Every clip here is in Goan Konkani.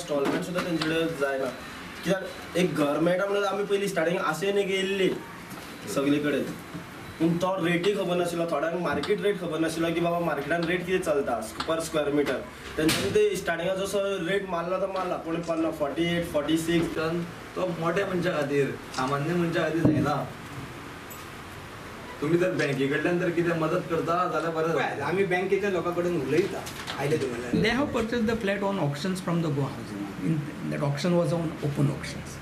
इन्स्टॉलमेंट सुद्दां तेंचे कडेन जायना. कित्याक एक घर मेळटा म्हणून आमी पयलीं स्टार्टींग आशेन एक येयल्ली सगळे कडेन, पूण तो रेटूय खबर नाशिल्लो, थोड्यांक मार्केट रेट खबर नाशिल्लो की बाबा मार्केटान रेट कितें चलता पर स्क्वेअर मिटर. तेंच्यांनी ते स्टार्टिंगाक जसो रेट मारला तो मारला, पूण 50, 48, 46 तो मोठ्या मनशा खातीर, सामान्य मनशा खातीर जायना. तुम्ही जर बँके कडल्यान जर कितें मदत करता जाल्यार बरें. आमी बँकेच्या लोकां कडेन उलयता आयले तुम्हाला. They have purchased the flat on auctions from the Goa Housing. That auction was on open auctions.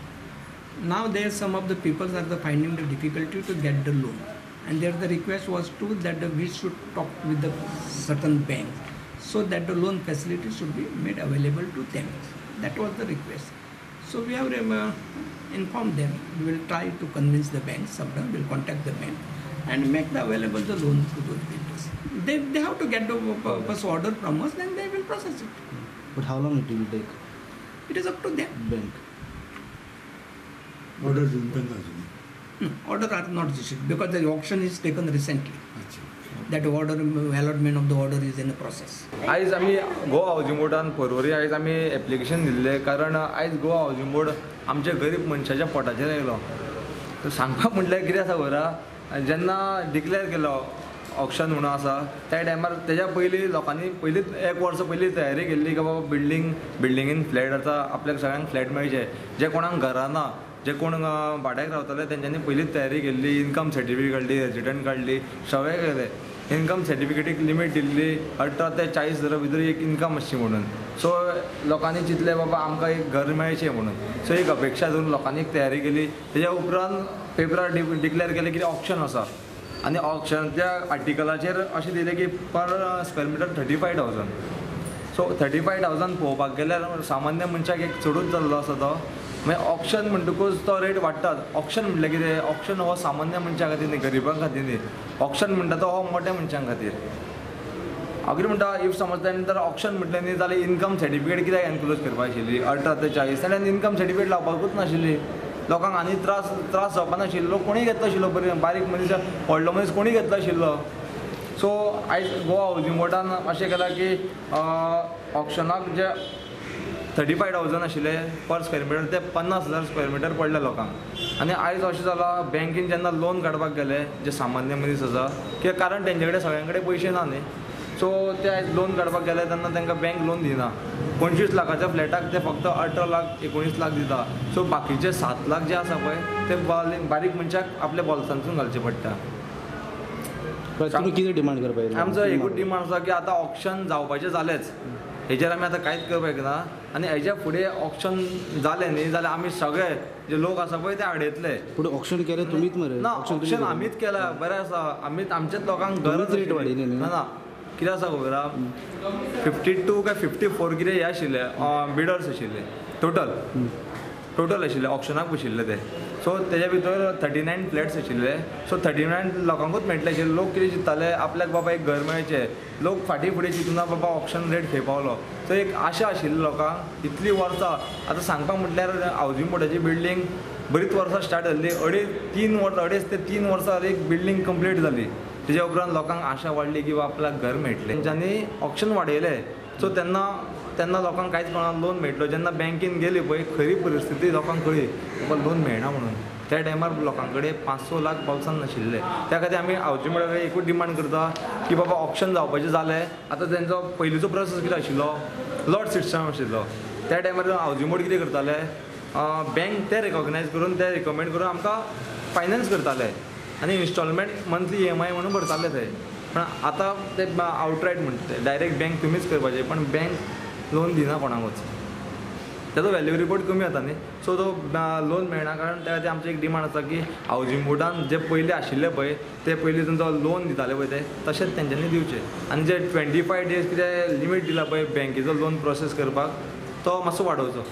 Now there some of the people are the finding the difficulty to get the loan, and there the request was to that the we should talk with the certain bank so that the loan facility should be made available to them. That was the request. So we have informed them. We will try to convince the bank. Sometime we will contact the bank and make the available the loan to those builders. They have to get the first order from us, then they will process it. But how long it will take? It is up to them. Bank. Order No, order are not issued because the auction is taken recently. That order, allotment of the order is in the process. आयज आमी गोवा हावजींग बोर्डान पर्वरी आयज आमी एप्लिकेशन दिल्लें, कारण आयज गोवा हावजींग बोर्ड आमच्या गरीब मनशाच्या पोटाचेर आयलो. सांगपाक म्हटल्यार कितें आसा खबर आहा, जेन्ना डिक्लेअर केलो ऑक्शन म्हणून आसा त्या टायमार तेज्या पयलीं लोकांनी पयलींच एक वर्स पयलीं तयारी केल्ली की बाबा बिल्डिंगेन फ्लॅट आसा, आपल्याक सगळ्यांक फ्लॅट मेळचे. जे कोणाक घरां ना, जे कोण भाड्याक रावताले तेंच्यांनी पयलींच तयारी केल्ली, इनकम सर्टिफिकेट काडली, रेजिडंट काडली, सगळें केलें. इनकम सर्टिफिकेटीक लिमीट दिल्ली 18 ते 40 हजारा भितर एक इनकम आसची म्हणून. सो लोकांनी चिंतलें बाबा आमकां एक घर मेळचें म्हणून. सो एक अपेक्षा धरून लोकांनी एक तयारी केली. तेज्या उपरांत पेपरार डिक्लेअर केलें की ऑक्शन आसा, आनी ऑक्शनाच्या आर्टिकलाचेर अशें दिलें की पर स्क्वेअर मिटर 35,000. सो 35,000 पळोवपाक गेल्यार सामान्य मनशाक एक चडूच जाल्लो आसा तो. मागीर ऑक्शन म्हणटकूच तो रेट वाडटात. ऑक्शन म्हटल्यार कितें? ऑक्शन हो सामान्य मनशां खातीर न्ही, गरिबां खातीर न्ही. ऑक्शन म्हणटा तो हो मोठ्या मनशां खातीर. हांव कितें म्हणटा, if समज ताणें जर ऑक्शन म्हटलें न्ही जाल्यार इनकम सर्टिफिकेट कित्याक एनक्लोज करपाक आशिल्ली? 18 ते 40 जाल्यार इनकम सर्टिफिकेट लावपाकूच नाशिल्ली. लोकांक आनी त्रास जावपा नाशिल्लो. लोक कोणूय घेतलो आशिल्लो, बरें बारीक मनीस व्हडलो मनीस कोणूय घेतलो आशिल्लो. सो आयज गोवा हावजींग बोर्डान अशें केलां की ऑक्शनाक जे 35,000 आशिल्ले पर स्क्वेअर मिटर ते 50,000 स्क्वेअर मिटर पडले लोकांक. आनी आयज अशें जालां, बँकेन जेन्ना लोन काडपाक गेले जे सामान्य मनीस आसा, कित्याक कारण तेंचे कडेन सगळ्यां कडेन पयशे ना न्ही, सो ते आयज लोन काडपाक गेले तेन्ना तांकां बँक लोन दिना. 25 लाखाच्या फ्लॅटाक ते फक्त 18 लाख 19 लाख दिता. सो बाकीचे 7 लाख जे आसा पळय ते बारीक मनशाक आपल्या बोल्सांतसून घालचे पडटा. तुमी कितें डिमांड करपाक? आमचो एकूच डिमांड आसा की आतां ऑक्शन जावपाचें जालेंच, हेजेर आमी आतां कांयच करपाक ना. आनी हेज्या फुडें ऑक्शन जालें न्ही जाल्यार आमी सगळे जे लोक आसा पळय ते आडयतले. पूण ऑक्शन केलें तुमीच मरे? ना, ऑक्शन आमीच केलां, बरें आसा, आमी आमच्याच लोकांक गरज रेट वाडयली ना. ना, कितें आसा खबर आहा, 52 काय 54 कितें हे आशिल्ले बिडर्स आशिल्ले, टोटल आशिल्ले ऑक्शनाक बशिल्ले ते. सो तेज्या भितर 39 फ्लॅट्स आशिल्ले. सो 39 लोकांकूच मेळटले आशिल्ले. लोक कितें चिंत्ताले, आपल्याक बाबा एक घर मेळचें. लोक फाटीं फुडें चिंतना बाबा ऑक्शन रेट खंय पावलो. सो एक आशा आशिल्ली लोकांक इतलीं वर्सां. आतां सांगपाक म्हटल्यार हावजींग बोर्डाची बिल्डींग बरीच वर्सां स्टार्ट जाल्ली, 2.5 ते 3 वर्सां एक बिल्डींग कंप्लीट जाली. तेज्या उपरांत लोकांक आशा वाडली की आपल्याक घर मेळटलें. तेंच्यांनी ऑक्शन वाडयलें. सो तेन्ना लोकांक कांयच कळना लोन मेळटलो. जेन्ना बँकेन गेली पळय खरी परिस्थिती लोकांक कळ्ळी बाबा लोन मेळना म्हणून. त्या टायमार लोकां कडेन 5-6 लाख बोल्सान नाशिल्ले. त्या खातीर आमी हावजींग बोर्डा कडेन एकूच डिमांड करता की बाबा ऑक्शन जावपाचें जालें. आतां तेंचो पयलींचो प्रोसेस कितें आशिल्लो, लॉट सिस्टम आशिल्लो. त्या टायमार हावजींग बोर्ड कितें करताले, बँक ते रेकॉग्नायज करून ते रिकमेंड करून आमकां फायनान्स करताले आनी इन्स्टॉलमेंट मंथली EMI म्हणून भरताले ते. पण आतां ते आवटरायट म्हणटा ते डायरेक्ट बँक तुमीच करपाचें, पण बँक लोन दिना कोणाकूच. तेजो व्हॅल्यू रिपोर्ट कमी जाता न्ही, सो तो लोन मेळना. कारण त्या खातीर आमची एक डिमांड आसा की हावजींग बोर्डान जे पयलीं आशिल्ले पळय ते पयलीं तांचो लोन दिताले पळय ते तशेंच तेंच्यांनी दिवचें. आनी जे 25 डेज कितें लिमीट दिला पळय बँकेचो लोन प्रोसेस करपाक तो मातसो वाडोवचो.